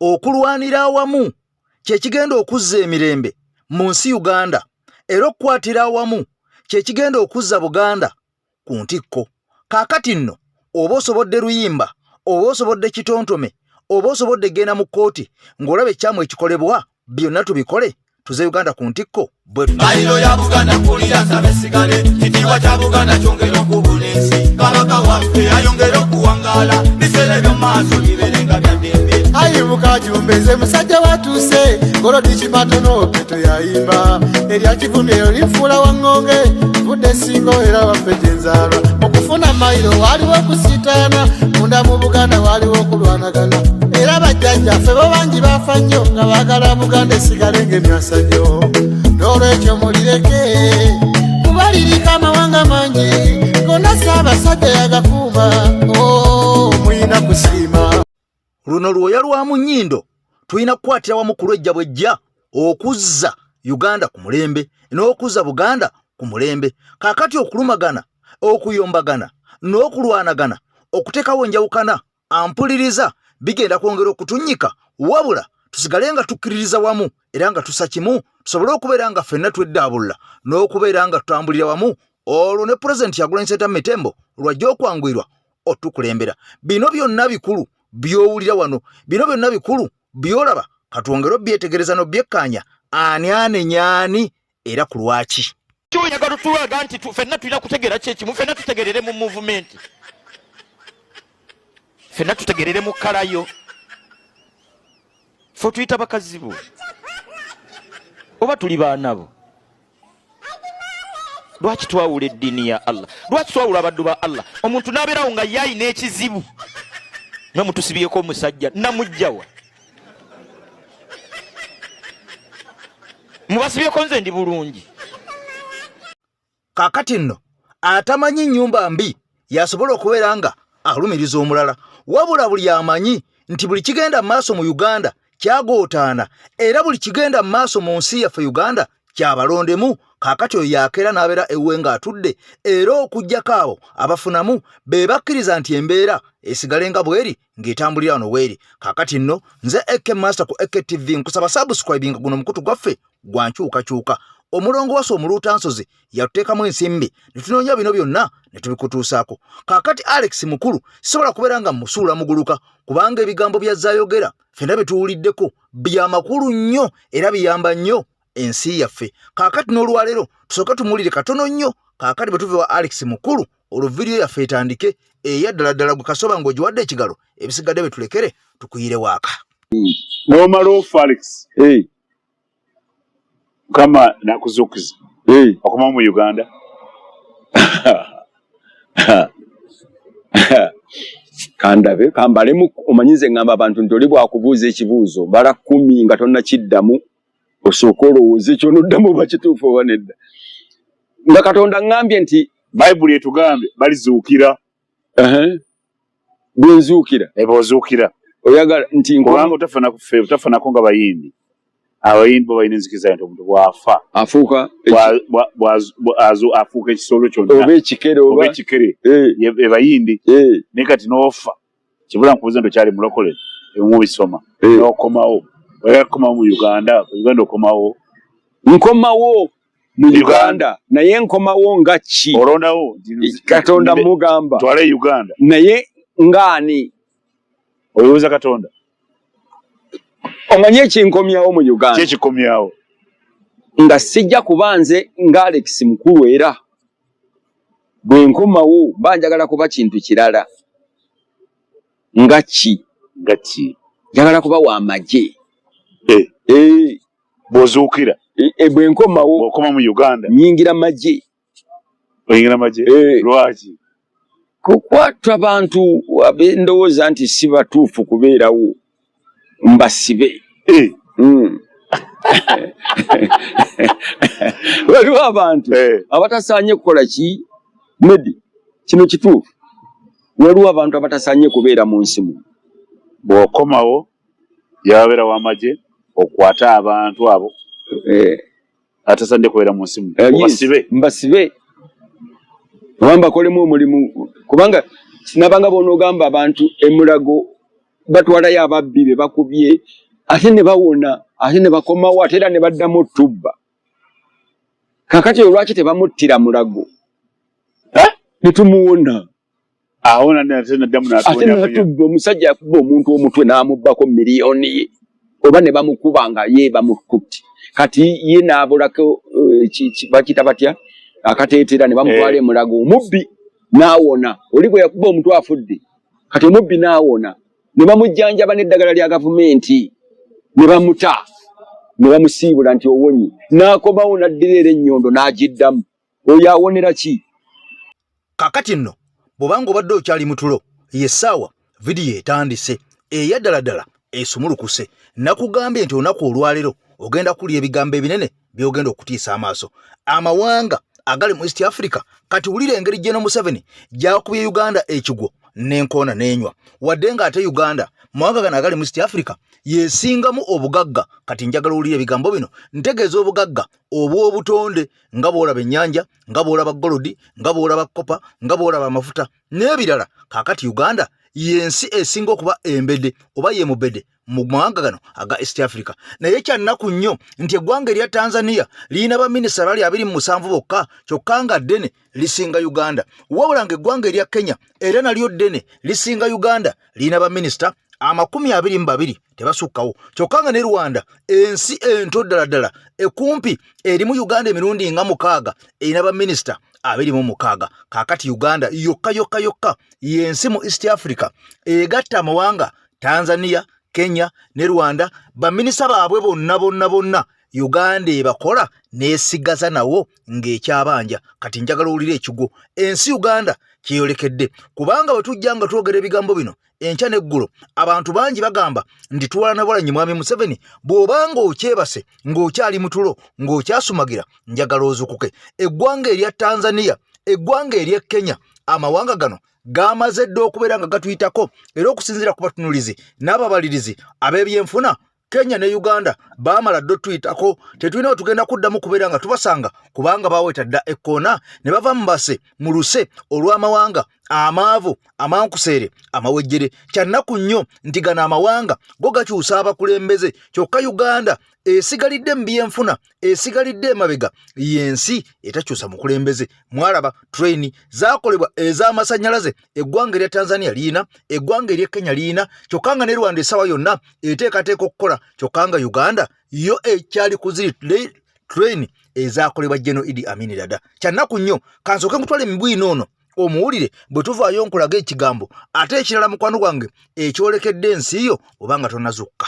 Okulwanira awamu kye kigenda okuzza emirembe mu nsi Uganda era okukwatira awamu kye kigenda okuzza Buganda ku ntikko. Kaakati nno oba osobodde luyimba oba osobodde kitontome oba osobodde genda mu kkooti ng'olaba ekyamu ekikolebwa byonna tubikole tuze Uganda ku ntikko bwe Mayiro ya Buganda mpulira nsaba esigale, kitiibwa kya Buganda kyongere okubuna ensi, Kabaka waffe ayongere okuwangaala, biseera eby'omu maaso bibeere nga bya ddembe. Ayibuka Jumbeze musajja watuuse golodi kimatono peto yayimba erya kivumbi eryo linfuula waŋŋonge nvudde singo era waffe gyenzaalwa mu kufuna mayiro waaliwo okusiitaana munda mu Buganda waaliwo okulwanagana era bajjajjaffe bo bangi baafa nnyo nga baagala Buganda esigale ng'emyasa nnyo n'olwekyo mulireke kuba liriko amawanga mangi gonna Ssaabasajja yagakuuma oh, muyina kusiima. Luno lwoya lwa mu nnyindo tulina kukwatira wamu ku lwejja bwejja okuzza Uganda ku mulembe n'okuzza Buganda ku mulembe. Kaakati okulumagana, okuyombagana n'okulwanagana okuteekawo enjawukana ampuliriza bigenda kwongera okutunnyika, wabula tusigale nga tukkiririza wamu era nga tusa kimu tusobole okubeera nga ffenna tweddaabulula n'okubeera nga tutambulira wamu olwo ne Pulezidenti Kyagulanyi Ssentamu Mitembo lwajja okwanguyirwa otukulembera. Bino byonna bikulu by'owulira wano, bino byonna bikulu by'olaba, katwongere obyetegereza n'obyekkaanya ani anenya ani era ku lwaki. Kyoyagala otulaga nti ffenna tulina kutegeera kyekimu, ffenna tutegerere mu movement, ffenna tutegerere mu kalayo, ffe tuyita bakazi bo oba tuli baana bo. Lwaki twawula eddiini ya Allah? Lwaki twawula abaddu ba Allah? Omuntu n'abeerawo nga ye alina ekizibu nga mutusibyeko omusajja namujjawa mubasibyeko nze ndi bulungi. Kaakati nno atamanyi nnyumba mbi yasobola okubeera nga alumiriza omulala, wabula buli amanyi nti buli kigenda mu maaso mu Uganda kyagootaana era buli kigenda mu maaso mu nsi yaffe Uganda kyabalondemu. Kaakati oyo yakeera n'abeera ewuwe ng'atudde, era okuggyako abo abafunamu be bakkiriza nti embeera esigale nga bw'eri ng'etambulira wano weeri. Kaakati nno nze AK Master ku AK TV nkusaba subscribing guno omukutu gwaffe gwa nkyukakyuka. Omulongo wasa omuluutansozi yatuteekamu ensimbi ne tunoonya bino byonna ne tubikutuusaako. Kaakati Alex Mukulu sisobola kubeera nga mmusuula muguluka kubanga ebigambo by'azzayogera ffenna bye tuwuliddeko bya makulu nnyo era biyamba nnyo ensi yaffe. Kaakati n'olwaleero tusooke tumuwulire katono nnyo. Kaakati bwe tuva ewa Alex Mukulu olwo vidiyo yaffe etandike eya ddala ddala gwe kasoba ng'ogiwadde ekigalo, ebisigadde bitulekere tukuyire waaka. N'omala ofa Alex. Mukama nakuzuukiza. Okomawo mu Uganda. Kandabe kambalemu, omanyi nze ngamba abantu nti oli bwakubuuza ekibuuzo bala 10 nga tonnakiddamu osooke olowooze ky'onoddamu oba kituufu oba nedda. Nga Katonda ŋŋambye nti Bayibuli etugambye balizuukira. Bwe nzuukira. Bw'ozuukira. Oyagala nti kubanga otafanako nga bayimbi. Abayimbi bo balina enzikiza nti omuntu bw'afa afuuka afuuka ekisolo kyonna oba ekikere oba ekikere ebayindi. Naye kati n'ofa kibula nkubuuza nti okyali mulokole ebimu bisoma n'okomawo, oyagala kukomawo mu Uganda? Uganda okomawo? Nkomawo mu Uganda naye nkomawo nga ki? Olondawo Katonda mugamba twale Uganda naye ng'ani? Oyowoza Katonda. Omanyi ekinkomyawo mu Uganda? Kyekikomyawo nga sijja kuba nze nga Alex Mukulu, era bwe nkomawo mba njagala kuba kintu kirala. Nga ki? Nga ki? Njagala kuba wa magye. Bw'ozuukira? Bwe nkomawo. Bw'okoma mu Uganda. Nnyingira magye. Oyingira magye? Lwaki? Kukwata bantu abendowooza nti si batuufu kubeerawo mbasibe. Waliwo abantu abatasaanye kukola ki medi kino kituufu. Waliwo abantu abatasaanye kubeera mu nsi muno. Bw'okomawo yababeera w'amagye okwate abantu abo atasaanidde kubeera mu nsi muno. Obasibe. Mbasibe oba mbakolemu omulimu, kubanga sinabanga bw'onoogamba abantu emulago Batwalayo ababbi be bakubye ate ne bawona, ate ne bakomawo, ate era ne baddamu otubba. Kakati olwaki tebamuttira Mulago ne tumuwona? Ate natubba. Omusajja yakuba omuntu omutwe n'amubbako miliyoni ye, oba ne bamukuba nga ye bamukutte, kati ye n'abulako, eh, bakita batya, akateetera ne bamutwala eh. Emulago, omubbi n'awona. Oli gwe yakuba omutwe afudde, kati omubbi n'awona ne bamujjanjaba n'eddagala lya gavumenti, ne bamuta ne bamusiibula nti owonye, n'akomawo n'addira era ennyondo n'agiddamu. Oyo awonera ki? Kakati nno bw'obanga obadde okyali mutulo, ye ssaawa vidiyo etandise eya ddala ddala esumulukuse. Nakugambye nti olunaku olwaleero ogenda kulya ebigambo ebinene by'ogenda okutiisa amaaso amawanga agali mu East Africa. Kati wulira engeri General Museveni gyakubye Uganda ekigwo n'enkoona n'enywa, wadde ng'ate Uganda mawanga gano agali mu East Africa yesingamu obugagga. Kati njagala owulira ebigambo bino, ntegeeza obugagga obw'obutonde, nga bw'olaba ennyanja, nga bw'olaba golodi, nga bw'olaba copper, nga bw'olaba amafuta n'ebirala. Kaakati Uganda y'ensi esinga okuba embede oba ye mubede mu mawanga gano aga East Africa. Naye kyannaku nnyo nti eggwanga erya Tanzania lirina baminisita bali 27 bokka, kyokka nga ddene lisinga Uganda. Wabula ng'eggwanga erya Kenya era nalyo ddene lisinga Uganda, lirina baminisita 22, tebasukkawo, kyokka nga ne Rwanda, ensi ento ddala ddala ekumpi erimu Uganda emirundi nga 6, erina baminisita 26. Kaakati Uganda yokka yokka yokka y'ensi mu East Africa egatta amawanga Tanzania, Kenya ne Rwanda, baminisita baabwe bonna bonna bonna Uganda ebakola n'esigaza nawo ng'ekyabanja. Kati njagala owulire ekigwo ensi Uganda kyeyolekedde, kubanga bwe tujja nga twogera ebigambo bino enkya n'eggulo, abantu bangi bagamba nti tuwalana buwalanyi mwami Museveni. Bw'obanga okyebase, ng'okyali mutulo, ng'okyasumagira, njagala ozukuke. Eggwanga erya Tanzania, eggwanga erya Kenya, amawanga gano gamaze dda okubeera nga gatuyitako, era okusinziira ku batunulizi n'ababalirizi ab'ebyenfuna, Kenya ne Uganda baamala dda otuyitako. Tetulina we tugenda kuddamu kubeera nga tubasanga, kubanga baweta dda ekkoona ne bava mu base mu luse olw'amawanga amaavu, amankuseere, amawejjere. Kyannaku nnyo nti gano amawanga go gakyusa abakulembeze, kyokka Uganda esigalidde mu byenfuna esigalidde emabega, y'ensi etakyusa mukulembeze. Mwalaba train zakolebwa ez'amasannyalaze, eggwanga erya Tanzania liyina, eggwanga erya Kenya liyina, kyokka nga ne Rwanda essaawa yonna eteekateeka okukola, kyokka nga Uganda yo ekyali ku ziri train ezakolebwa General Idi Amin Dada. Kyannaku nnyo. Kansooke nkutwala emibwino ono omuwulire, bwe tuvaayo nkulaga ekigambo ate ekirala, mukwano gwange, ekyolekedde ensi yo obanga tonazukka.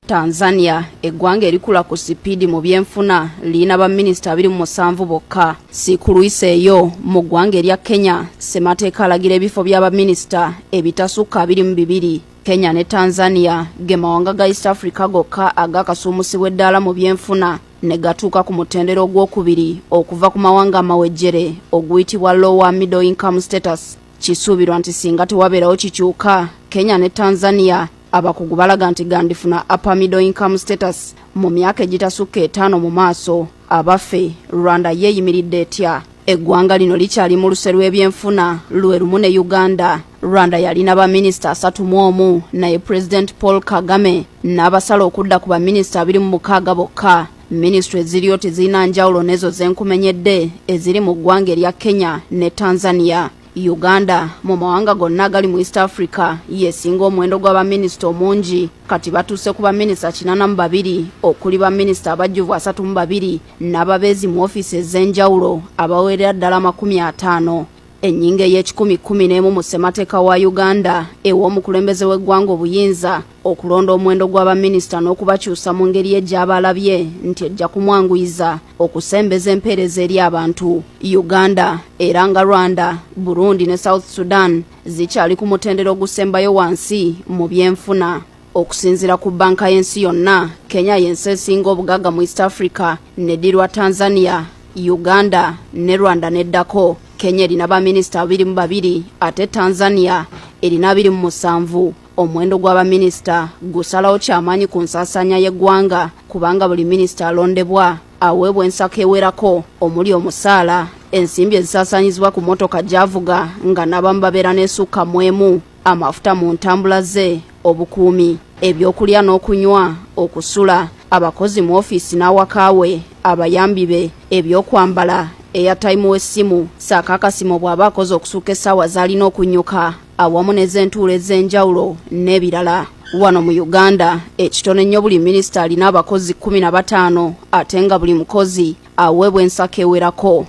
Tanzania, eggwanga erikula ku sipiidi mu byenfuna, lirina baminisita 27 bokka. Si kulwisa eyo, mu ggwanga erya Kenya ssemateeka alagira ebifo bya baminisita ebitasukka 22. Kenya ne Tanzania ge mawanga ga East Africa gokka agakasuumusibwa eddaala mu byenfuna ne gatuuka ku mutendera ogwokubiri okuva ku mawanga amawejjere oguyitibwa lower middle income status. Kisuubirwa nti singa tewabeerawo kikyuka, Kenya ne Tanzania abakugu balaga nti gandifuna upper middle income status mu myaka egitasukka 5 mu maaso. Abaffe, Rwanda yeeyimiridde etya? Eggwanga lino likyali mu luse lw'ebyenfuna lwe lumu ne Uganda. Rwanda yalina baminisita 31, naye President Paul Kagame n'abasala okudda ku baminisita 26 bokka. Minisitule eziriyo tezirina njawulo n'ezo zenkumenyedde eziri mu ggwanga erya Kenya ne Tanzania. Uganda mu mawanga gonna agali mu East Africa yesinga omuwendo gw'abaminisita omungi. Kati batuuse ku baminisita 82, okuli baminisita abajjuvu 32 n'ababeezi mu ofiisi ez'enjawulo abawerera ddala 50. Ennyingo ey'ekikumi kkumi n'emu mu ssemateeka wa Uganda ewa omukulembeze w'eggwanga obuyinza okulonda omuwendo gw'abaminisita n'okubakyusa mu ngeri ye gy'aba alabye nti ejja kumwanguyiza okusembeza empeereza eri abantu. Uganda era nga Rwanda, Burundi ne South Sudan zikyali ku mutendera ogusembayo wansi mu byenfuna. Okusinziira ku bbanka y'ensi yonna, Kenya y'ensi esinga obugagga mu East Africa, neddirwa Tanzania, Uganda ne Rwanda neddako. Kenya erina baminisita 22, ate Tanzania erina 27. Omuwendo gw'abaminisita gusalawo kyamaanyi ku nsaasaanya y'eggwanga, kubanga buli minisita alondebwa aweebwa ensako ewerako omuli omusaala, ensimbi ezisaasaanyizibwa ku motoka gy'avuga, nga n'abamu babeera n'esukka mu emu. Amafuta mu ntambula ze, obukuumi, ebyokulya n'okunywa, okusula, abakozi mu ofiisi n'awaka we, abayambi be, ebyokwambala, eyatayimu w'essimu ssaako akasimo bw'aba akoze okusukka essaawa z'alina okunnyuka awamu n'ez'entuulo ez'enjawulo n'ebirala. Wano mu Uganda ekitono ennyo buli minisita alina abakozi 15 ate nga buli mukozi aweebwa ensako ewerako.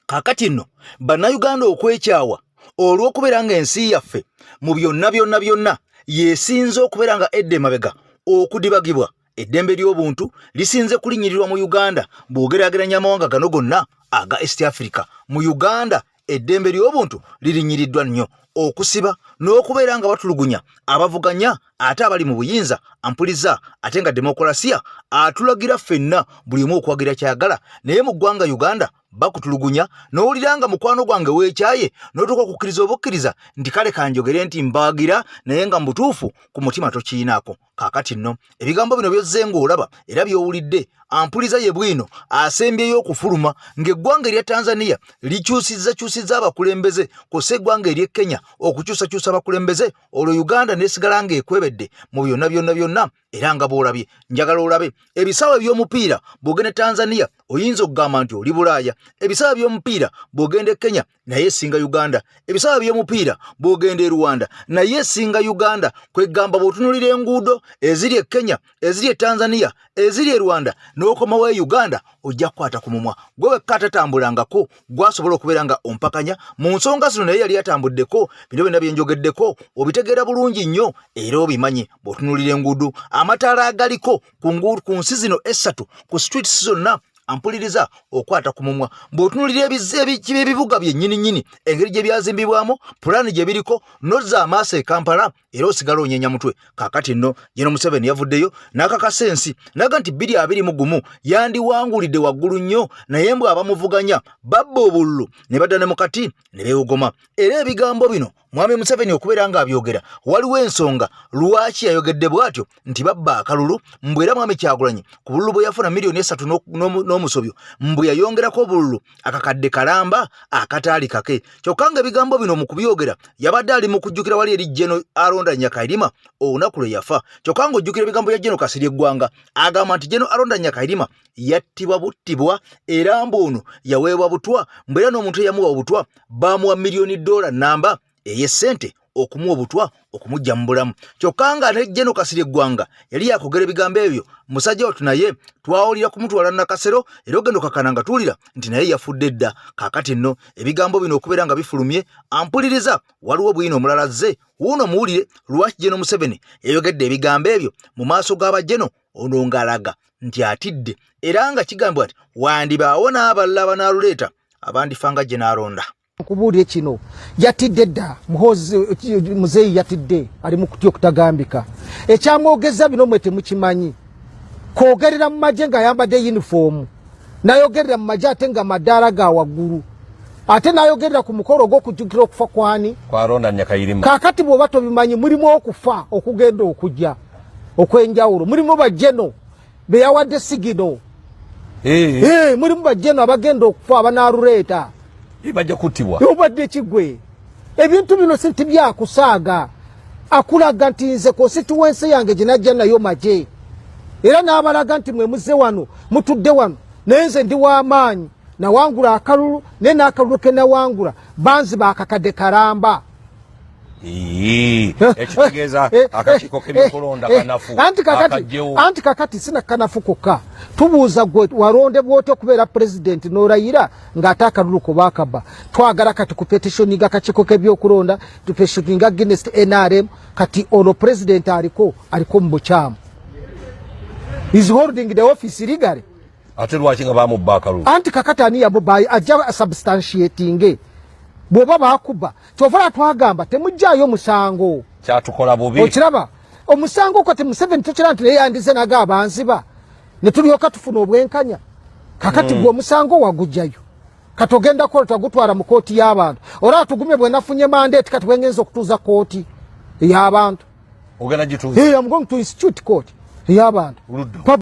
Kaakati nno Bannayuganda okwekyawa olw'okubeera ng'ensi yaffe mu byonna byonna byonna yesinze okubeera nga edda emabega okudibagibwa eddembe ly'obuntu lisinze kulinnyirirwa mu Uganda bw'ogeraageranya amawanga gano gonna aga East Africa. Mu Uganda eddembe ly'obuntu lirinnyiriddwa nnyo okusiba n'okubeera nga batulugunya abavuganya ate abali mu buyinza ampuliza ate nga demokulasiya atulagira ffenna buli omu okuwagira kyayagala naye mu ggwanga Uganda bakutulugunya n'owulira nga mukwano gwange weekyaye n'otuuka okukkiriza obukkiriza nti kale kanjogere nti mbagira naye nga mu butuufu ku mutima tokiinaako. Kaakati nno ebigambo bino byozze ng'olaba era by'owulidde ampuliza ye bwino asembyeyo okufuluma ng'eggwanga erya Tanzania likyusizzakyusizza abakulembeze kw'ossa eggwanga ery'e Kenya okukyusakyusa abakulembeze olwo Uganda n'esigala ng'ekwebedde mu byonna byonna byonna era nga bw'olabye njagala olabe ebisaawe by'omupiira bw'ogenda e Tanzania oyinza okugamba nti oli Bulaaya ebisaawe by'omupiira bw'ogenda e Kenya naye esinga Uganda ebisaawe by'omupiira bw'ogenda e Rwanda naye esinga Uganda kwegamba bw'otunulira enguudo eziri e Kenya eziri e Tanzania eziri e Rwanda n'okomawo e Uganda ojja kukwata ku mumwa gwe wekka atatambulangako gwasobola okubeera nga ompakanya mu nsonga zino naye yali atambuddeko bino byonna bye njogeddeko obitegeera bulungi nnyo era obimanyi bw'otunulira enguudo amataala agaliko ku nsi zino essatu ku streets zonna ampuliriza okwata ku mumwa bw'otunulira ebibuga byennyini nnyini engeri gye byazimbibwamu pulaani gye biriko nozza amaaso e Kampala era osigala onyenya mutwe. Kaakati nno General Museveni yavuddeyo n'akakasa ensi n'aga nti 2021 yandiwangulidde waggulu nnyo naye mbw abamuvuganya babba obululu ne badda ne mu kati ne beewogoma. Era ebigambo bino Mwami Museveni okubeera ng'abyogera waliwo ensonga lwaki yayogedde bw'atyo nti babba akalulu mbu era Mwami Kyagulanyi ku bululu bwe yafuna 3,000,000 n'omusobyo mbu yayongerako obululu akakadde kalamba akataali kake. Kyokka ng'ebigambo bino mu kubyogera yabadde ali mu kujjukira wali eri General Aronda Nyakairima olunaku lwe yafa. Kyokka ng'ojjukira ebigambo bya General Kasirye Ggwanga agamba nti General Aronda Nyakairima yattibwa buttibwa era mbu ono yaweebwa butwa mbu era n'omuntu eyamuwa obutwa baamuwa miliyoni ddoola nnamba ey'essente okumuwa obutwa okumujja mu bulamu. Kyokka nga ne General Kasirye Ggwanga yali yakogera ebigambo ebyo musajja wattu naye twawulira kumutwala Nakasero era ogenda okakana nga tuwulira nti naye yafudde dda. Kaakati nno ebigambo bino okubeera nga bifulumye ampuliriza waliwo bwino omulala azze wuuno muwulire lwaki General Museveni yayogedde ebigambo ebyo mu maaso g'abajeno ono ng'alaga nti atidde era nga kigambibwa nti wandibaawo n'abalala abanaaluleeta abandifa nga gye n'alonda. Nkubuulire kino, yatidde dda Muhoozi, muzeeyi yatidde, ali mu kutya okutagambika. Ekyamwogeza bino mwe temukimanyi, kwogerera mu magye ng'ayambadde yunifoomu, n'ayogerera mu magye ate nga madaala ga waggulu, ate n'ayogerera ku mukolo ogw'okujjukira okufa kwani kwa Ronda Nyakayirima. Kaakati bw'oba tobimanyi, mulimu okufa okugenda okujja okw'enjawulo, mulimu bajeno be yawadde sigino. Mulimu bajeno abagenda okufa abanaaluleeta. Bajja kuttibwa. Obadde kigwe. Ebintu bino si tibyakusaaga. Akulaga nti nze konsituwensi yange gye najja nayo magye, era n'abalaga nti mwe muzze wano mutudde wano naye nze ndi w'amaanyi, nawangula akalulu naye n'akalulu ke nawangula banzi baakakadde kalamba. Ekitegeeza akakiiko k'ebyokulonda kanafu. Anti kakati sina kanafu kokka, tubuuza gwe walondebwa otya okubeera pulezidenti n'olayira ng'ate akalulu ko baakabba? Twagala kati kupetitioninga akakiiko k'ebyokulonda, tupetitioninga against NRM. Kati ono pulezidenti aliko mu bukyamu, is holding the office illegally. Ate lwaki nga bamubba akalulu? Anti kakati ani yamubba? Ajja substantiatinge bw'oba bakuba. Kyova twagamba temuggyaayo musango, kyatukola bubi. Okiraba omusango kati Museveni tokira nti naye yandize naga abanziba ne tulyoka tufuna obwenkanya. Kakati gwe omusango wagugyayo, kati ogenda kukola tagutwala mu kooti y'abantu. Olaba tugumye bwe nafunye mandate, kati bwengenza okutuuza kooti y'abantu. Ogenda gituuza? Hey, I'm going to institute court y'abantu. Oludda.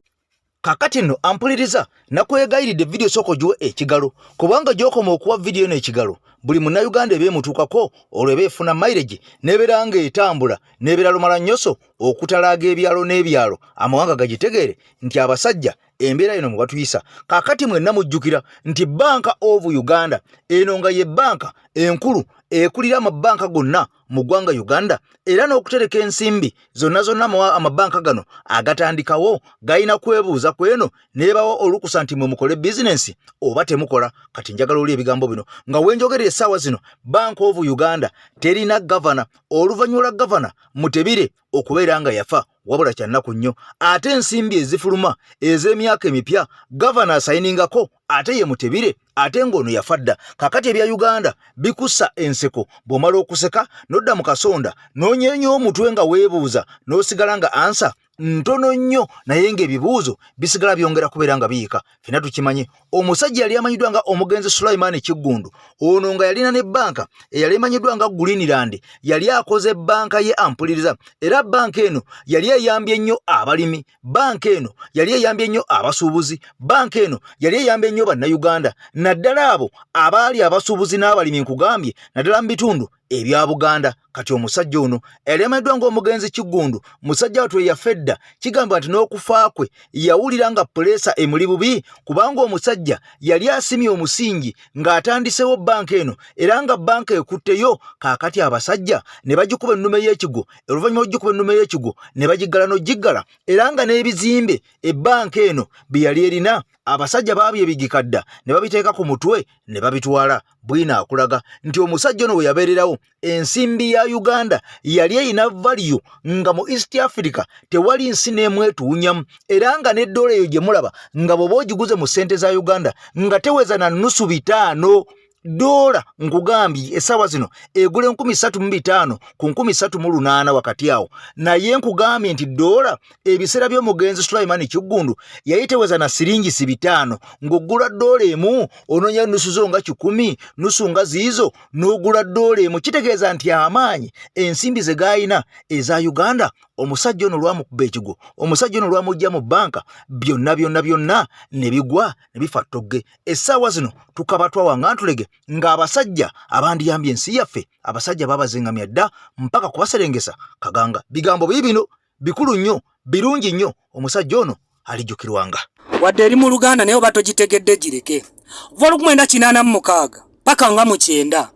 Kakati nno ampuliriza nakwegayiridde vidiyo sooka ogiwe ekigalo, kubanga gy'okoma okuwa vidiyo eno ekigalo Buli Munnayuganda eba emutuukako, olwo eba efuna mileage n'ebeera ng'etambula n'ebeera lumala nnyoso okutalaaga ebyalo n'ebyalo, amawanga gagitegeere nti abasajja embeera eno mwe batuyisa. Kaakati mwenna mujjukira nti Bank of Uganda eno nga ye bbanka enkulu ekulira amabbanka gonna mu ggwanga Uganda, era n'okutereka ensimbi zonna zonna amabbanka gano agatandikawo galina kwebuuza ku eno n'ebawa olukusa nti mwe mukole bizinensi oba temukola. Kati njagala oli ebigambo bino nga wenjogerera essaawa zino, Bank of Uganda terina gavana oluvannyuma lwa gavana Mutebire okubeera nga yafa. Wabula kyannaku nnyo, ate ensimbi ezifuluma ez'emyaka emipya gavana asayiningako ate ye Mutebire, ate ng'ono yafa dda. Kakati ebya Uganda bikussa enseko, bw'omala okuseka n'odda mu kasonda n'onyeenya omutwe nga weebuuza n'osigala nga ansa ntono nnyo, naye ng'ebibuuzo bisigala byongera kubeera nga biyika. Fena tukimanyi omusajja yali amanyiddwa nga omugenzi Sulaiman Kiggundu, ono nga yalina ne bbanka eyali emanyiddwa nga Greenland. Yali akoze bbanka ye ampuliriza, era bbanka eno yali eyambye nnyo abalimi, bbanka eno yali eyambye nnyo abasuubuzi, bbanka eno yali eyambye nnyo Bannayuganda, naddala abo abaali abasuubuzi n'abalimi, nkugambye naddala mu bitundu ebya Buganda. Kati omusajja ono eyali amanyiddwa ng'omugenzi Kiggundu, musajja wattu eyafa edda, kigambibwa nti n'okufa kwe yawulira nga puleesa emuli bubi, kubanga omusajja yali asimye omusingi ng'atandisewo bbanka eno, era nga bbanka ekutteyo. Kaakati abasajja ne bagikuba ennume y'ekigwo, oluvannyuma lw'ogikuba ennume y'ekigwo ne bagiggala n'ogiggala, era nga n'ebizimbe ebbanka eno bye yali erina abasajja baabyebigika dda ne babiteeka ku mutwe ne babitwala. Bwino akulaga nti omusajja ono we yabeererawo ensimbi ya Uganda yali erina valiyo nga mu East Africa tewali nsi n'emu etuwunyamu, era nga ne ddoola eyo gye mulaba nga bw'oba ogiguze mu ssente za Uganda nga teweza na nusu bitaano. Ddoola nkugambye essaawa zino egula 3500 ku 3800 wakati awo, naye nkugambye nti ddoola ebiseera by'omugenzi Sulaiman Kiggundu yali teweza na siringisi 500. Ng'ogula ddoola emu onoonya nusu zo nga 100, nusu nga ziizo n'ogula ddoola emu. Kitegeeza nti amaanyi ensimbi ze gaalina eza Uganda, omusajja ono lwamukuba ekigwo, omusajja ono lwamujja mu bbanka, byonna byonna byonna ne bigwa ne bifa ttogge. Essaawa zino tukaba twawanga ntulege ng'abasajja abandiyambye ensi yaffe, abasajja babazingamya dda mpaka kubaserengesa kaganga. Bigambo biibino bikulu nnyo, birungi nnyo, omusajja ono alijjukirwanga. Wadde eri mu Luganda naye oba togitegedde gireke. Okuva 1986 paka nga mu 90,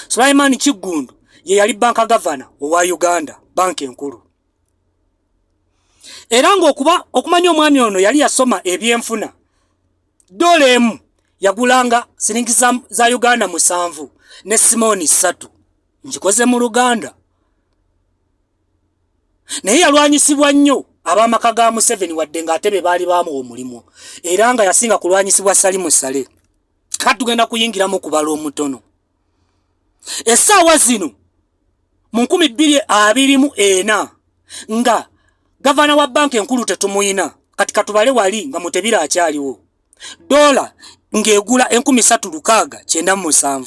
Sulaiman Kiggundu ye yali banka gavana owa Uganda, banka enkulu. Era ng'okuba okumanya omwami ono yali yasoma ebyenfuna, ddoola emu yagulanga siringi za Uganda 7 ne simooni 3. Nkikoze mu Luganda. Naye yalwanyisibwa nnyo ab'amaka ga Museveni, wadde ng'ate be baali baamuwa omulimu, era nga yasinga kulwanyisibwa Salimu Saleh. Kati tugenda kuyingiramu kubala omutono. Essaawa zino mu 2024 nga gavana wa banka enkulu tetumuyina, kati katubale wali nga Mutebire akyaliwo, ddoola ng'egula 3697.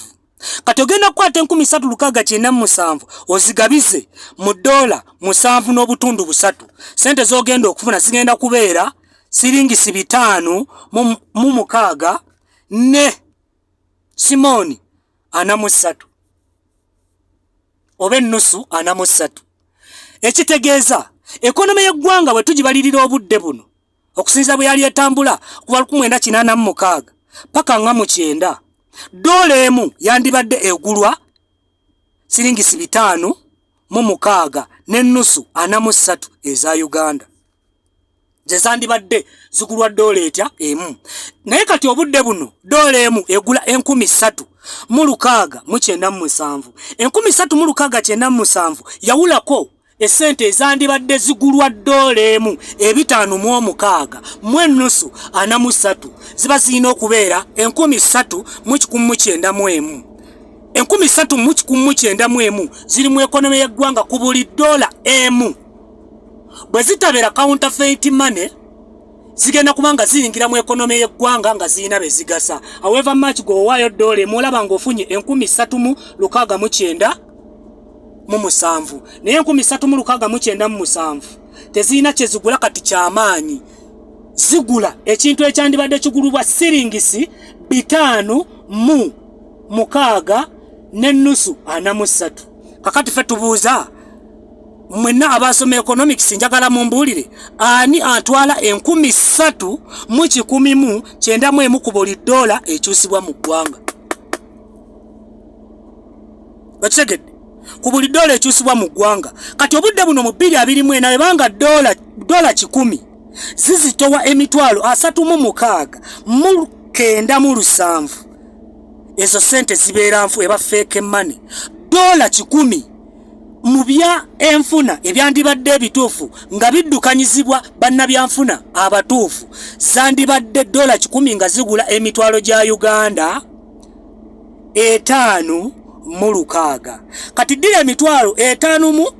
Kati ogenda kukwata 3697 ozigabize mu ddoola 7 n'obutundu busatu, sente z'ogenda okufuna zigenda kubeera siringisi 56 ne simooni 43 oba ennusu 43. Ekitegeeza ekonome y'eggwanga bwe tugibalirira obudde buno okusinziira bwe yali etambula okuva 1986 paka nga mu 90, ddoola emu yandibadde egulwa siringisi 56 n'ennusu 43 eza Uganda, ze zandibadde zigulwa ddoola etya emu. Naye kati obudde buno ddoola emu egula 3697. 3697 yawulako esente ezandibadde zigulwa ddoola emu 56 mu ennusu 43, ziba zirina okubeera 3191. 3191 ziri mu ekonome y'eggwanga ku buli ddoola emu. Bwe zitabeera counterfeit money, zigenda kuba nga ziyingira mu ekonome y'eggwanga nga zirina be zigasa. However much gw'owaayo ddoola emu olaba ng'ofunye 3697, naye 3697 tezirina kye zigula kati kyamaanyi. Zigula ekintu ekyandibadde kigulubwa siringisi 56 N'ennusu 43. Kakati ffe tubuuza mwenna abasoma economics, njagala mumbuulire ani atwala 3191 ku buli ddoola ekyusibwa mu ggwanga. Okitegedde? Ku buli ddoola ekyusibwa mu ggwanga. Kati obudde buno mu 2024, ebanga ddoola 100 zizitowa 36997, ezo sente zibeera nfu, eba fake money. Ddoola 100 mu bya enfuna ebyandibadde ebituufu nga biddukanyizibwa bannabyanfuna abatuufu, zandibadde ddoola 100 nga zigula emitwalo gya Uganda 56. Kati ddira 56,000,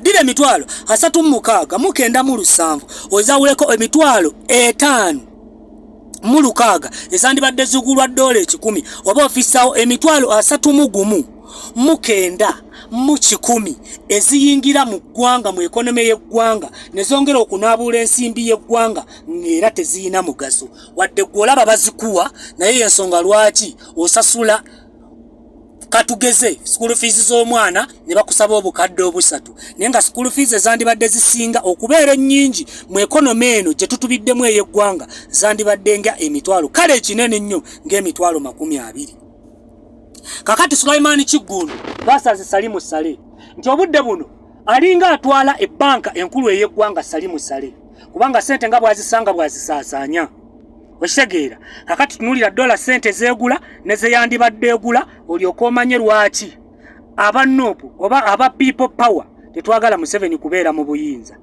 ddira 36997 ozawuleko 56,000 ezandibadde zigulwa ddoola 100, oba ofissawo 31,900 eziyingira mu ggwanga, mu economy y'eggwanga, ne zongera okunaabuula ensimbi y'eggwanga, ng'era teziyina mugaso wadde gwe olaba bazikuwa. Naye yensonga lwaki osasula, katugeze, school fees z'omwana ne bakusaba 3,000, naye nga school fees ezandibadde zisinga okubeera ennyingi mu economy eno gye tutubiddemu ey'eggwanga zandibadde nga emitwalo, kale ekinene nnyo ng'emitwalo 20. Kakati Sulaimaani Kiggundu basaze Salimu Sale nti obudde buno alinga atwala ebbanka enkulu ey'eggwanga, Salimu Sale, kubanga sente nga bw'azisanga bw'azisaasaanya. Okitegeera? Kakati tunuulira dola sente zeegula ne zeyandibadde egula, olyoke omanye lwaki aba NUP oba aba People Power tetwagala Museveni kubeera mu buyinza.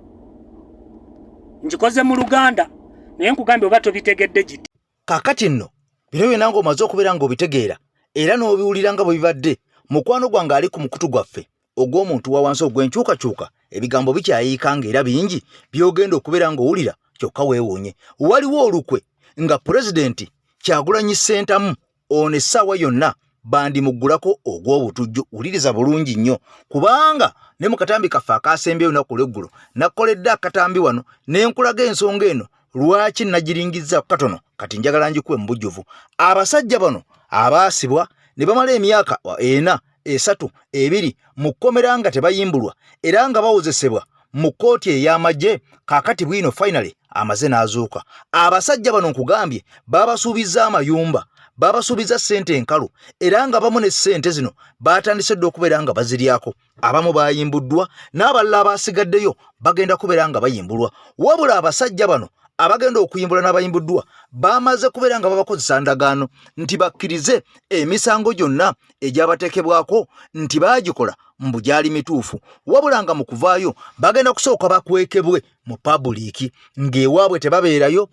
Nkikoze mu Luganda, naye nkugambye oba tobitegedde giti. Kaakati nno bino byonna ng'omaze okubeera ng'obitegeera era n'obiwulira nga bwe bibadde, mukwano gwange ali ku mukutu gwaffe ogw'omuntu wa wansi ogw'enkyukakyuka, ebigambo bikyayiika ng'era bingi by'ogenda okubeera ng'owulira. Kyokka weewuunye, waliwo olukwe nga Pulezidenti Kyagulanyi Ssentamu ono essaawa yonna bandimuggulako ogw'obutujju. Wuliriza bulungi nnyo, kubanga ne mu katambi kaffe akasembyeyo olunaku olweggulo nakoledde akatambi wano ne nkulaga ensonga eno lwaki nagiringizza katono. Kati njagala ngikuwe mu bujjuvu. Abasajja bano abaasibwa ne bamala emyaka 4, 3, 2 mu kkomera nga tebayimbulwa era nga bawozesebwa mu kkooti ey'amagye, kaakati bwino finally amaze n'azuuka. Abasajja bano nkugambye babasuubizza amayumba, babasuubiza ssente enkalu, era nga bamu ne ssente zino batandise dda okubeera nga baziryako. Abamu bayimbuddwa, n'abalala abasigaddeyo bagenda kubeera nga bayimbulwa. Wabula abasajja bano abagenda okuyimbula n'abayimbuddwa bamaze kubeera nga babakozesa ndagaano nti bakkirize emisango gyonna egyabateekebwako nti baagikola mbu gyali mituufu. Wabula nga mu kuvaayo bagenda kusooka bakwekebwe mu public, ng'ewaabwe tebabeerayo,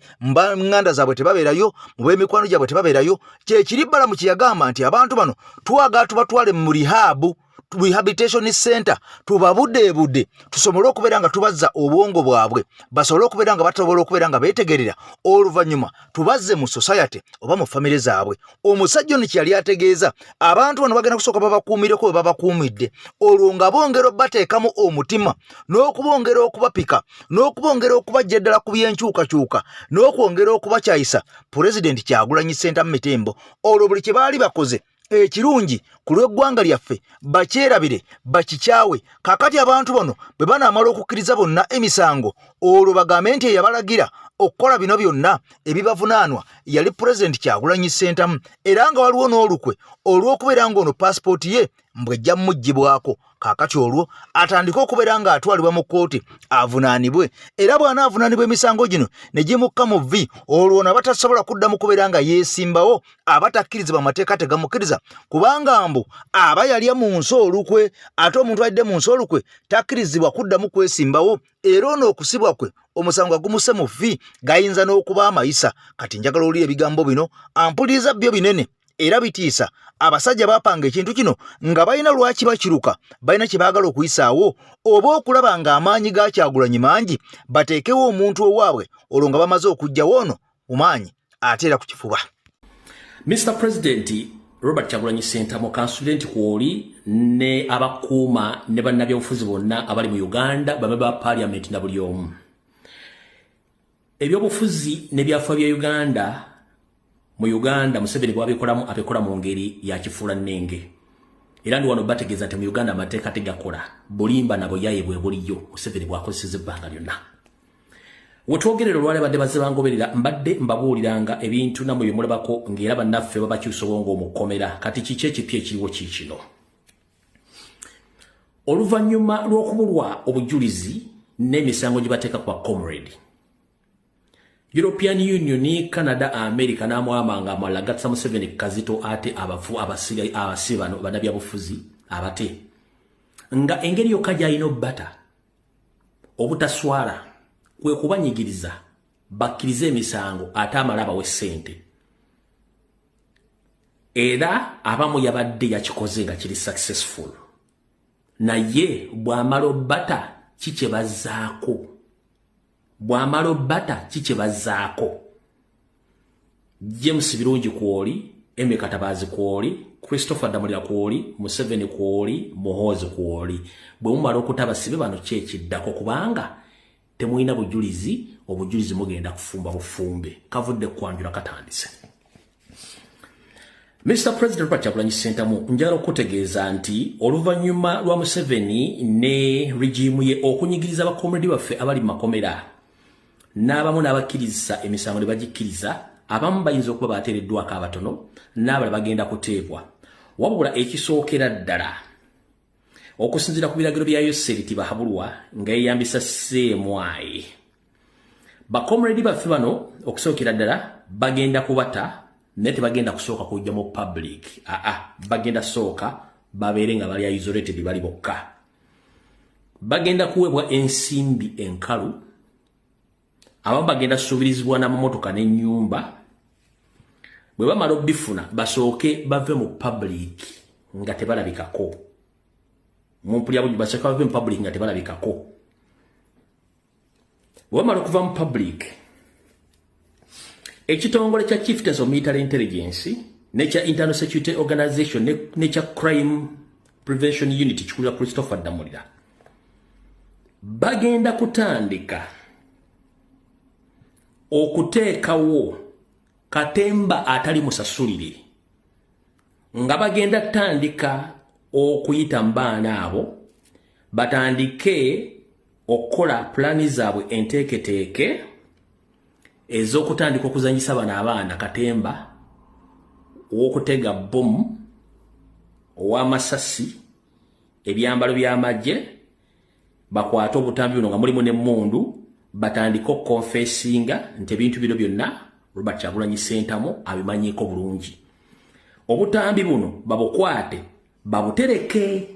nganda zaabwe tebabeerayo, mu b'emikwano gyabwe tebabeerayo. Kyekiri Balamu kye yagamba nti abantu bano twagala tubatwale mu rehab, rehabilitation center, tubabudeebude tusobole okubeera nga tubazza obwongo bwabwe, basobole okubeera nga basobola okubeera nga beetegerera, oluvannyuma tubazze mu society oba mu famire zaabwe. Omusajja ono kyeyali ategeeza, abantu bano bagenda kusooka babakuumireko we babakuumidde, olwo nga bongera obateekamu omutima n'okubongera okubapika n'okubongera okubajja eddala ku byenkyukakyuka n'okwongera okubakyayisa Pulezidenti Kyagulanyi Ssentamu Mitembo, olwo buli kye baali bakoze ekirungi ku lw'eggwanga lyaffe bakyerabire, bakikyawe. Kaakati abantu bano bwe banaamala okukkiriza bonna emisango, olwo bagambe nti eyabalagira okukola bino byonna ebibavunaanwa yali Pulezidenti Kyagulanyi Ssentamu. Era nga waliwo n'olukwe olw'okubeera ng'ono paasipooti ye mbw'ejja muggyibwako. Kaakati olwo atandike okubeera ng'atwalibwa mu kkooti avunaanibwe, era bw'anaavunaanibwa emisango gino ne gimukka mu vvi, olwo ono aba tasobola kuddamu kubeera nga yeesimbawo, aba takkirizibwa, amateeka tegamukkiriza, kubanga mbu aba yalya mu nsi olukwe, ate omuntu alidde mu nsi olukwe takkirizibwa kuddamu kwesimbawo. Era ono okusibwa kwe omusango agumuse mu vvi gayinza n'okuba amayisa. Kati njagala olira ebigambo bino, ampuliriza, byo binene era bitiisa. Abasajja bapanga ekintu kino nga balina lwaki bakiruka, balina kye baagala okuyisaawo oba okulaba ng'amaanyi ga Kyagulanyi mangi, bateekewo omuntu owaabwe, olwo nga bamaze okuggyawo ono mu maanyi ate era ku kifuba. Mr President Robert Kyagulanyi Ssentamu, kansubire nti kwoli ne abakuuma ne bannabyabufuzi bonna abali mu Uganda, bame ba parliament na buli omu. Ebyobufuzi n'ebyafa bya Uganda Mu Uganda Museveni bwabikolamu abikola mu ngeri ya kifuula nnenge. Era ndi wano bategeeza nti mu Uganda amateeka tegakola, bulimba na buyaye bwe buliyo Museveni bw'akozeseza ebbanga lyonna. Wetwogerera olwali badde bazze bangoberera mbadde mbabuuliranga ebintu nammwe bye mulabako ng'era bannaffe babakyusa obwongo mu kkomera. Kati kiki ekipya ekiriwo kiikino? Oluvannyuma lw'okubulwa obujulizi n'emisango gye bateeka ku ba comrade, European Union, Canada, America n'amwamanga amalala gatsa Museveni kazito ate abafu abasibe abasibe bano bannabyabufuzi abate nga engeri yokka gy'alina obbata obutaswala kwe kubanyigiriza bakkirize emisango ate amale abawe ssente. Era abamu yabadde yakikoze nga kiri successful, naye bw'amala obbata kikye bazzaako, bw'amala obbata kikye bazzaako. James Birungi kwoli, Emmy Katabaazi kwoli, Christopher Damulira kwoli, Museveni kwoli, Muhoozi kwoli. Bwe mumala okuta abasibe bano ki ekiddako? Kubanga temulina bujulizi, obujulizi mugenda kufumba bufumbe. Kavudde kwanjula katandise. Mr. President Robert Kyagulanyi Ssentamu, njagala okukutegeeza nti oluvannyuma lwa Museveni ne regime ye okunyigiriza abakomredi baffe abali mu makomera n'abamu n'abakkirizisa emisango ne bagikkiriza, abamu bayinza okuba bateereddwako abatono n'abalala bagenda kuteebwa. Wabula ekisookera ddala, okusinziira ku biragiro bya Yoseri Tibahabulwa nga yeeyambisa CMI, bakomredi baffe bano okusookera ddala bagenda kubata, naye tebagenda kusooka kujja mu public. Aa, bagenda sooka babeere nga bali isolated, bali bokka. Bagenda kuweebwa ensimbi enkalu, abamu bagenda suubirizibwa n'amamotoka n'ennyumba. Bwe bamala obifuna, basooke bave mu public nga tebalabikako mumpulya bungi, basooke bave mu public nga tebalabikako. Bwe bamala okuva mu public, ekitongole kya Chieftains of Military Intelligence nekya Internal Security Organization nekya Crime Prevention Unit kikulira Christopher Damulira bagenda kutandika okuteekawo katemba atali musasulire, nga bagenda tandika okuyita mu baana abo, batandike okukola pulaani zaabwe enteeketeeke ez'okutandika okuzanyisa bano abaana katemba ow'okutega bbomu, ow'amasasi, ebyambalo by'amagye, bakwate obutambi buno nga mulimu n'emmundu, batandike okukonfesinga nti ebintu bino byonna Robert Kyagulanyi Ssentamu abimanyiiko bulungi. Obutambi buno babukwate babutereke.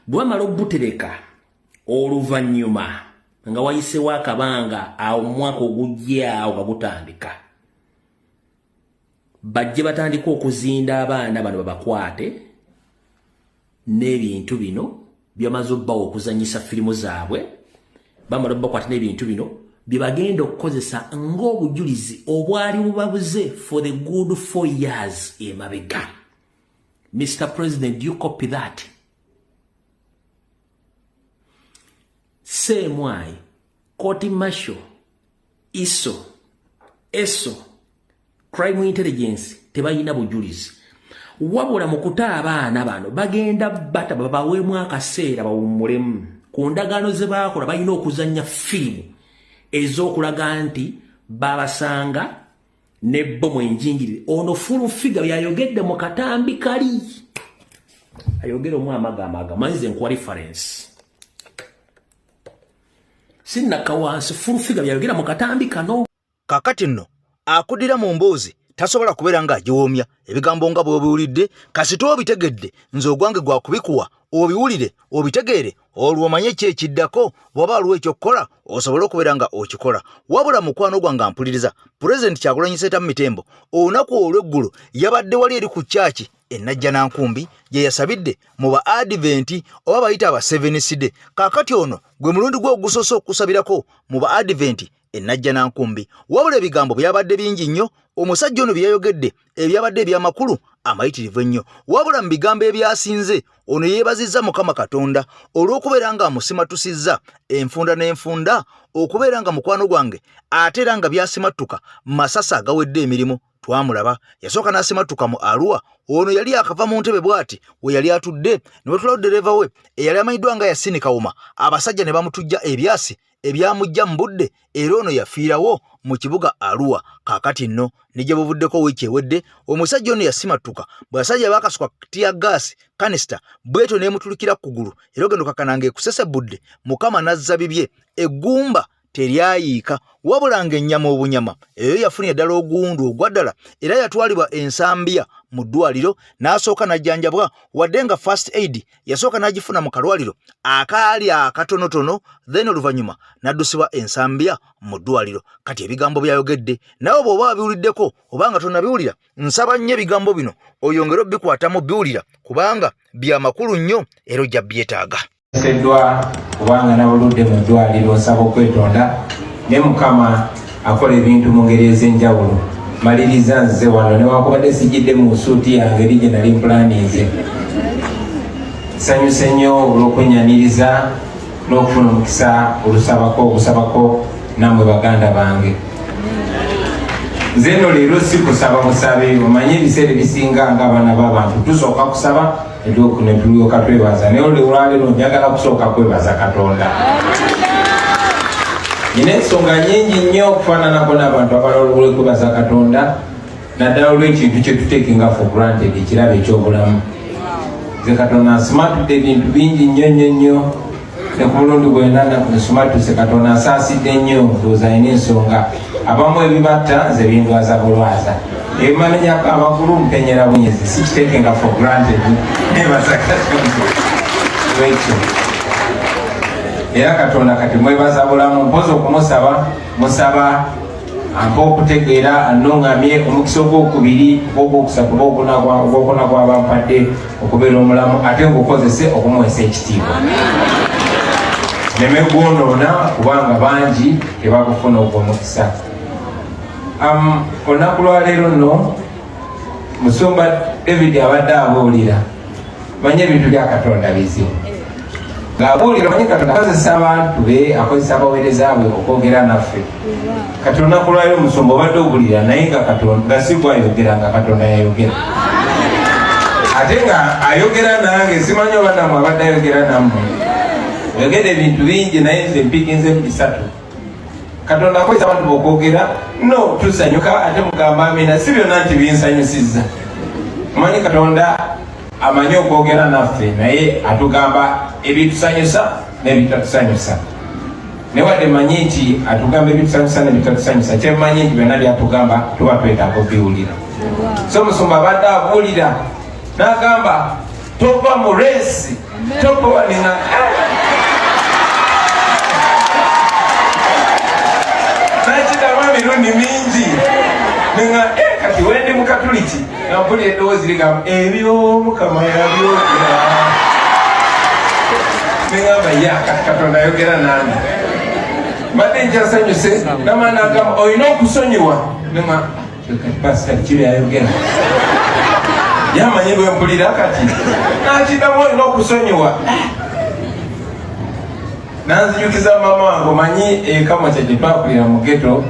Bwe bamala obutereka, oluvannyuma nga wayisewo akabanga awo mu mwaka ogujja awo nga gutandika, bajje batandike okuzinda abaana bano, babakwate n'ebintu bino byamaze obbawa okuzanyisa firimu zaabwe. Bamala obbakwata n'ebintu bino bye bagenda okukozesa ng'obujulizi obwali bubabuze for the good 4 years emabega. Mr President, do you copy that? CMI, court martial, ISO, ESO, crime intelligence tebalina bujulizi. Wabula mu kuta abaana bano bagenda bata babaweemu akaseera bawummulemu ku ndagaano ze baakola. Balina okuzannya firimu ez'okulaga nti babasanga ne bbomu enjingirire. Ono Full Figure byayogedde mu katambi kali ayogere omu amagamaga manyize nkuwa reference sinnaka wansi. Full Figure byayogera mu katambi kano. Kakati nno akuddira mu mboozi tasobola kubeera ng'agiwoomya ebigambo nga bw'obiwulidde. Kasita obitegedde, nze ogwange gwakubikuwa obiwulire obitegeere, olwo omanye ki ekiddako. Bw'oba waliwo ekyokukola osobole okubeera nga okikola. Wabula mukwano gwange ampuliriza, Pulezidenti Kyagulanyi Ssentamu Mitembo olunaku olw'eggulo yabadde wali eri ku kyaki e Najjanankumbi gye yasabidde mu ba Adventi oba bayita aba Seventh Day. Kaakati ono gwe mulundi gwe ogusoose okusabirako mu ba Adventi e Najjanankumbi. Wabula ebigambo byabadde bingi nnyo omusajja ono bye yayogedde ebyabadde ebyamakulu amayitirivu ennyo. Wabula mu bigambo ebyasinze, ono yeebazizza Mukama Katonda olw'okubeera nga amusimatusizza enfunda n'enfunda okubeera nga mukwano gwange, ate era nga byasimattuka masasi agawedde emirimu. Twamulaba yasooka n'asimattuka mu Arua. Ono yali akava mu ntebe bw'ati we yali atudde ne batulawo ddereeva we eyali amanyiddwa nga Yasini Kawuma, abasajja ne bamutujja ebyasi ebyamujja mu budde, era ono yafiirawo mu kibuga Arua. Kaakati nno ne gye buvuddeko wiiki ewedde omusajja ono yasimattuka bwe basajja baakasuka tiya gaasi kanisita bwetyo n'emutulikira ku kugulu era ogenda okakana ng'ekusesebudde, Mukama n'azza bibye, eggumba teryayiika wabula ng'ennyama obunyama eyo yafunye ddala oguwundu ogwa ddala era yatwalibwa Ensambya mu ddwaliro n'asooka n'ajjanjabwa, wadde nga first aid yasooka n'agifuna mu kalwaliro akaali akatonotono, then oluvannyuma n'addusibwa Ensambya mu ddwaliro. Kati ebigambo byayogedde nawe bw'oba wabiwuliddeko oba nga tonabiwulira, nsaba nnyo ebigambo bino oyongere obikwatamu biwulira kubanga bya makulu nnyo era ojja byetaaga. Seddwa kubanga nabuludde mu ddwaliro, nsaba okwetonda, naye Mukama akola ebintu mu ngeri ez'enjawulo. Maliriza nze wano newakubadde sijjidde mu suuti yange eri gye nali mpulaninze. Nsanyuse nnyo olw'okwenyaniriza n'okufuna omukisa olusabako ogusabako nammwe baganda bange. Nze nno leero si kusaba busabe, omanyi ebiseera ebisinga nga abaana b'abantu tusooka kusaba netulyoka twebaza, naye olwaleero njagala kusooka kwebaza Katonda. Nina ensonga nyingi nnyo okufaananako n'abantu abalala olwekwebaza Katonda, naddala olw'ekintu kye tuteekinga for granted, ekirabo eky'obulamu. Nze Katonda nsimatudde ebintu bingi nnyo nnyo nnyo, ne ku mulundi gwena nsumatuse. Katonda nsaasidde nnyo, ndowooza alina ensonga. Abamu ebibatta, nze bindwaza bulwaza, ebimamenyako amagulu mpenyera bunyezi, sikiteekenga for granted. Nebaza Katonda lwekyo, era Katonda kati mwebaza bulamu. Mpozi okumusaba musaba ampa okutegeera, annuŋŋamye omukisa ogwokubiri, ogwokusatu, ogwokuna gwaba mpadde okubeera omulamu, ate ngukozese okumuweesa ekitiibwa, neme gwonoona, kubanga bangi tebagufuna ogwo omukisa. Olunaku lwaleero nno Musumba David abadde abuulira, manye ebintu bya Katonda bizibu ng'abuulira, manyi Katonda akozesa abantu be, akozesa abaweereza bwe okwogera naffe. Kati olunaku lwaleero Musumba obadde obulira, naye nga Katonda nga si gwayogera, nga Katonda yayogera, ate nga ayogera nange. Simanyi oba nammwe abadde ayogera nammwe. Oyogera ebintu bingi, naye nze mpikinze bisatu. Katonda akozesa abantu bokwogera, no tusanyuka ate mugamba amina. Si byonna nti binsanyusizza. Omanyi Katonda amanyi okwogera naffe, naye atugamba ebitusanyusa n'ebitatusanyusa. Naye wadde manyi nti atugamba ebitusanyusa n'ebitatusanyusa, kyemmanyi nti byonna byatugamba tuba twetaaga obiwulira. So Omusumba abadde abuulira n'agamba tova mu race, tokowanina nakiddamu emirundi mingi nenga eh, kati wendi mukatuliki nga mpulira eddoboozi ligamba ebyomukama yabyogera, nengamba ya kati Katonda ayogera nange. Mbadde nkyasanyuse, nama nagamba olina okusonyiwa, nenga pasita kiri ayogera yamanyi bwempulira, kati nakiddamu olina okusonyiwa, nanzijukiza mama wange. Omanyi ekamokya gye twakulira mu ghetto,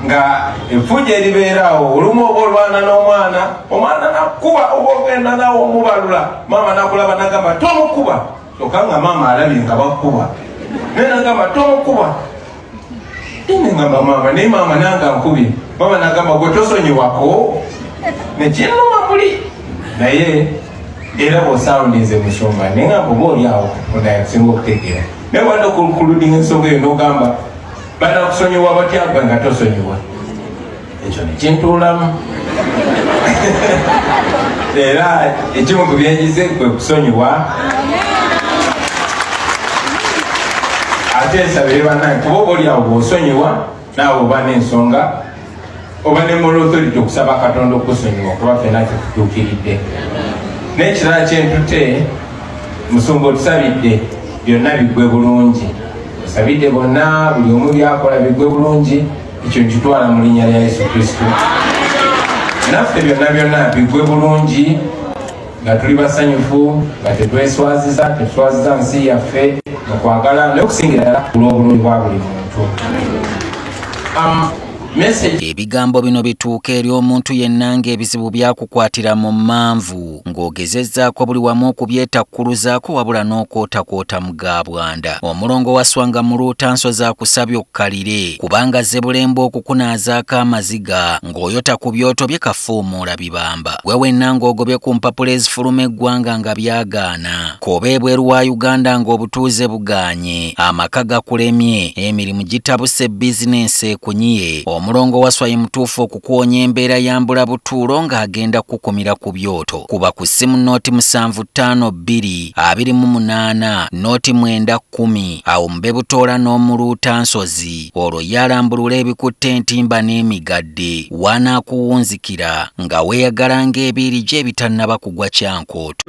nga efujja eribeeraawo, olumu oba olwana n'omwana, omwana nakuba, oba ogenda nawe omubalula, maama nakulaba nagamba tomukuba, kyokka nga maama alabye nga bakuba, naye nagamba tomukuba. Nengamba maama, naye maama nange ankubye. Maama nagamba gwe tosonyiwako, nekinuma muli. Naye era bwosawundinze Musumba, nengamba oba oli awo Katonda yakusinga okutegeera, naye wadde okuludinga ensonga eyo nogamba banakusonyiwa batya gwe nga tosonyiwa? Ekyo nekintuulamu, era ekimu ku byenjize kwe kusonyiwa. Ate nsabire bannange, kuba oba oli awo bw'osonyiwa naawe oba n'ensonga, oba ne moral authority okusaba Katonda okusonyiwa, kuba ffena tetutuukiridde. N'ekirala kyentutte, Musumba otusabidde byonna biggwe bulungi, osabidde bonna, buli omu byakola biggwe bulungi. Ekyo nkitwala mu linnya lya Yesu Kristo, naffe byonna byonna biggwe bulungi nga tuli basanyufu, nga tetweswaziza, tetuswaziza nsi yaffe mu kwagala, naye okusingira ddala olw'obulungi bwa buli muntu. Ebigambo bino bituuka eri omuntu yenna ng'ebizibu byakukwatira mu mmanvu ng'ogezezzaako buli wamu okubyetakkuluzaako wabula n'okwotakwota mu ga bwanda. Omulongo Wasswa Muluuta Nsozi akusabye okkalire kubanga azze bulembe okukunaazaako amaziga ng'oyota ku byoto bye kafuumuula bibamba. Gwe wenna ng'ogobye ku mpapula ezifuluma eggwanga nga byagaana, k'obe ebweru wa Uganda ng'obutuuze bugaanye, amaka gakulemye, emirimu gitabuse, bizinensi ekunyiye, Omulongo Wasswa ye mutuufu okukuwonya embeera ya mbulabutuulo ng'agenda kukukumira ku byoto. Kuba ku ssimu 0752 28 0 90 awo mube butoola n'Omuluuta Nsozi, olwo ye alambulula ebikutte entimba n'emigadde w'anaakuwunzikira nga weeyagala ng'ebiiri gye ebitannaba kugwa kyankooto.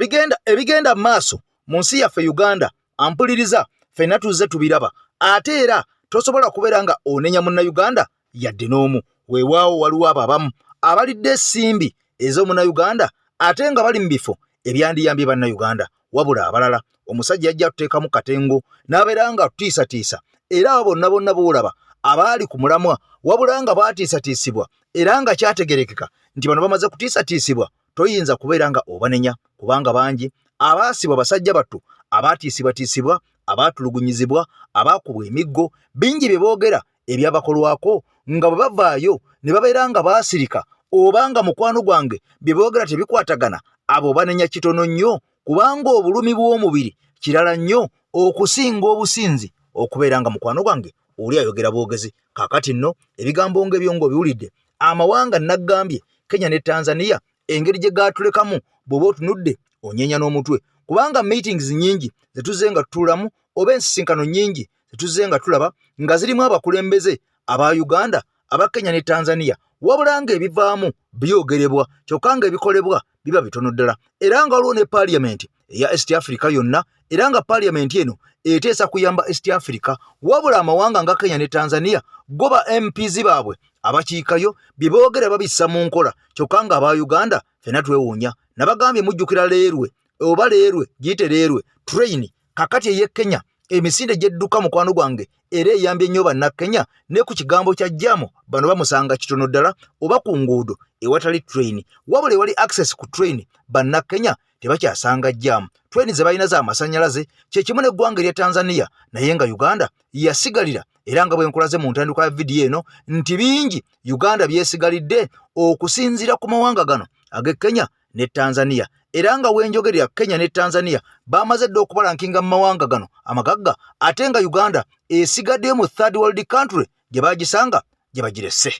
Ebigenda mu maaso mu nsi yaffe Uganda, ampuliriza, ffenna tuzze tubiraba, ate era tosobola kubeera nga onenya Munnayuganda yadde n'omu. Weewaawo waliwo abo abamu abalidde ensimbi ez'Omunnayuganda ate nga bali mu bifo ebyandiyambye Bannayuganda, wabula abalala omusajja yajja atuteekamu katengo n'abeera nga atutiisatiisa, era abo bonna bonna boolaba abaali ku mulamwa wabula nga baatiisatiisibwa era nga kyategerekeka nti bano bamaze kutiisatiisibwa, toyinza kubeera nga obanenya kubanga bangi abaasibwa basajja battu abaatiisibwatiisibwa, abaatulugunyizibwa, abaakubwa emiggo, bingi bye boogera ebyabakolwako nga bwe bavaayo ne babeera nga baasirika oba nga mukwano gwange bye boogera tebikwatagana, abo banenya kitono nnyo kubanga obulumi bw'omubiri kirala nnyo okusinga obusinzi okubeera nga mukwano gwange oli ayogera bwogezi. Kaakati nno ebigambo ng'ebyo ng'obiwulidde, amawanga naggambye Kenya ne Tanzania engeri gye gaatulekamu bw'oba otunudde onyeenya n'omutwe, kubanga meetings nnyingi ze tuzze nga tutuulamu oba ensisinkano nnyingi ze tuzze nga tulaba nga zirimu abakulembeze aba Uganda, aba Kenya ne Tanzania, wabula ng'ebivaamu byogerebwa kyokka ng'ebikolebwa biba bitono ddala. Era nga waliwo ne paaliyamenti eya East Africa yonna, era nga paaliyamenti eno eteesa kuyamba East Africa, wabula amawanga nga Kenya ne Tanzania go ba MPs baabwe abakiikayo bye boogera babissa mu nkola, kyokka nga aba Uganda ffenna twewuunya. Nabagambye mujjukira leerwe oba leerwe giyite leerwe train kakati ey'e Kenya emisinde gy'edduka mukwano gwange era eyambye nnyo Bannakenya ne ku kigambo kya jaamu bano bamusanga kitono ddala oba ku nguudo ewatali train, wabula ewali access ku train Bannakenya tebakyasanga jaamu. Train ze balina za masannyalaze, kye kimu n'eggwanga erya Tanzania, naye nga Uganda yasigalira. Era nga bwe nkulaze mu ntandikwa ya vidiyo eno nti bingi Uganda byesigalidde okusinziira ku mawanga gano ag'e Kenya ne Tanzania, era nga wenjogerera Kenya ne Tanzania bamaze dda okubalankinga mu mawanga gano amagagga, ate nga Uganda esigaddeyo mu third world country gye bagisanga gye bagirese.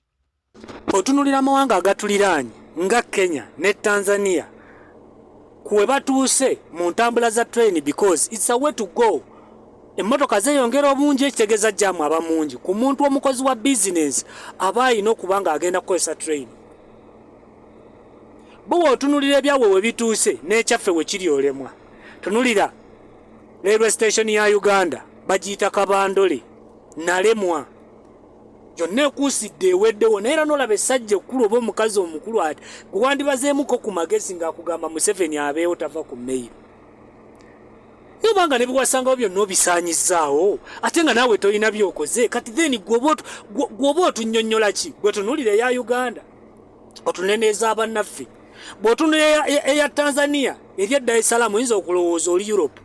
Otunulira amawanga agatuliraanye nga Kenya ne Tanzania kuwe batuuse mu ntambula za train, because it's a way to go. Emmotoka zeeyongera obungi, ekitegeeza jaamu aba mungi. Ku muntu omukozi wa bizinensi aba alina okuba nga agenda kukozesa train. Bo w'otunulira ebyabwe we bituuse n'ekyaffe we kiri olemwa. Tunulira railway station ya Uganda, bagiyita Kabandole, nalemwa yonna ekuusidde eweddewo, naye era n'olaba essajja ekkulu oba omukazi omukulu ati gwe wandibazeemuko ku magezi ng'akugamba Museveni abeewo tava ku meyiro, naye obanga ne biwasangawo byonna obisaanyizzaawo ate nga naawe tolina byokoze. Kati then gwe oba otunnyonnyola ki? Gwe tunuulira eya Uganda, otunule n'ez'abannaffe. Bw'otunula eya Tanzania eri e Dar es Salaam, oyinza okulowooza oli Europe.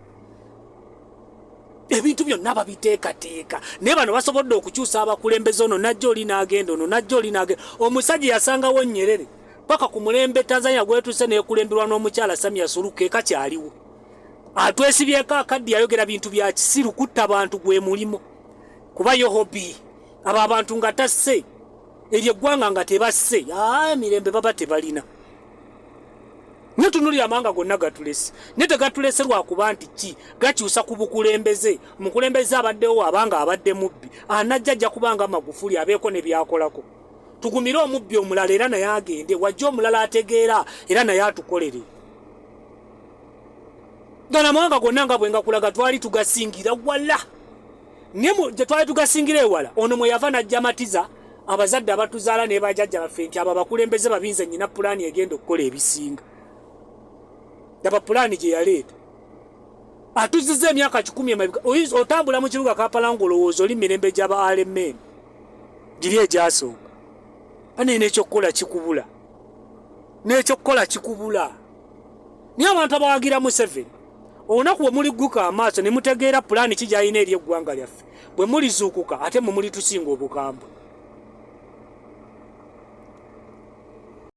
Ebintu byonna babiteekateeka, naye bano basobodde okukyusa abakulembeze, ono najja oli n'agenda, ono najja oli n'agenda. Omusajja yasangawo Nyerere paka ku mulembe Tanzania gwetuuse n'ekulemberwa n'omukyala Samia Suluhu, ke kakyaliwo atwesibyeko akaddi. Yayogera bintu bya kisiru, kutta bantu gwe mulimo, kuba yo hobby. Abo abantu nga tasse eryo eggwanga nga tebasse emirembe baba tebalina. Naye tunulira amawanga gonna gatulese, naye tegatulese lwakuba nti ki gakyusa ku bukulembeze. Omukulembeze abaddewo abanga abadde mubbi, anajja ajja kubanga Magufuli abeeko ne byakolako, tugumire omubbi omulala era naye agende, wajja omulala ategeera era naye atukolere. Gano amawanga gonna nga bwe ngakulaga twali tugasingira wala, naye gye twali tugasingira ewala, ono mwe yava n'ajja matiza abazadde abatuzaala ne bajjajja baffe nti abo abakulembeze babinze, nyina pulaani egenda okukola ebisinga. Laba pulaani gye yaleeta, atuziza emyaka 100 emabega. Oyinza otambula mu kibuga Kampala ng'olowooza oli mirembe gy'aba alemeni giri egyasooka. Bane n'ekyokukola kikubula, n'ekyokukola kikubula. Naye abantu abawagira Museveni, olunaku bwe muligguka amaaso ne mutegeera pulaani ki gy'alina eri eggwanga lyaffe, bwe mulizuukuka ate mwe mulitusinga obukambwe.